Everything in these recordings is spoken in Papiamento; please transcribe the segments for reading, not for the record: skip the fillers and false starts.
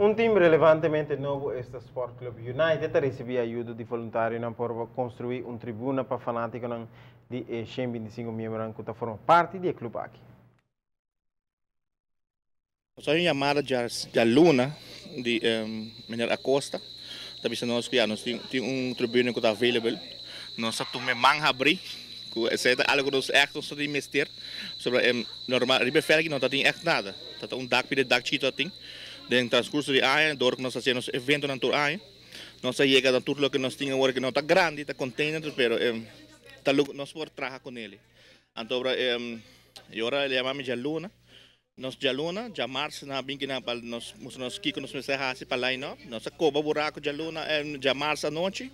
Un team relevantemente nobo esta Sport Club United ta ricibi ayudo di voluntarionan por construi un tribuna pa fanaticonan di e 125 miembronan cu ta forma parti di e club aki. Nos a yamada djaluna di meneer Acosta ta bisa nos ku ya nos tin un tribune ku ta available. Nos a tuma e man habrí ku esei ta algu ku nos ègt nos ta tin mester pasobra normal riba e vèlt aki no ta tin ègt nada. Ta ta un dak pida dak chikitu ta tin. Den transkurso di aña dor ku nos ta hasiendo nos eventonan tur aña nos a yega na tur loke nos tin awor ku no ta grandi ta container pero ta loke nos por traha kuneli. Anto e ora el a yama mi djaluna. Nos djaluna, djamars nan a bin kinan pa nos mustra nos kiko nos mester hasi pa line up. Nos a koba buraku djaluna, djamars anochi.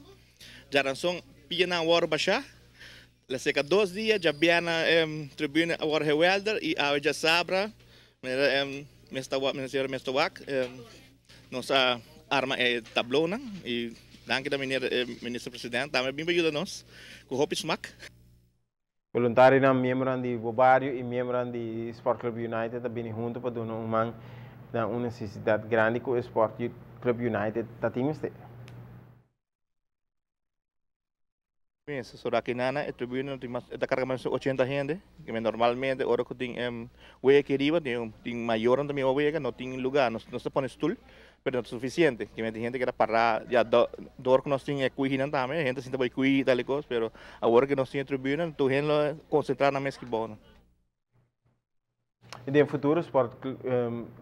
Djaranson pianan a wòrdu bashá. La seka dos dia, djabièrnè tribune a wòrdu hewelder i awe djasabra manera mester wak, señora mester wak, nos a arma e tablonnan i danki na meneer minister president tambe a bin pa yuda nos ku hopi smak. Boluntarionan, miembronan di Bo Bario y miembronan di Sport Club United ta bini hunto pa duna un man na un necesidad grandi cu e Sport Club United ta tin mester. Mes, so aki nana e tribuna no tin mas, e ta carga mas 80 hende, que normalmente ora cu tin wega aki riba tin mayornan ta mira wega, no tin lugar, nos ta pone stoel, pero no ta suficiente, que tin hende que ta para ya door cu nos tin e cuihinan tambe, hende ta sinta bay cuihi y tal y cos, pero awor que nos tin e tribuna, tur hende lo concentra nan mes kibou nan. Y den futuro Sport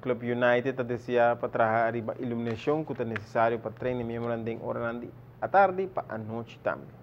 Club United ta desea pa traha ariba iluminacion cu ta necesario pa train e miembronan den oranan di atardi pa anochi tambe.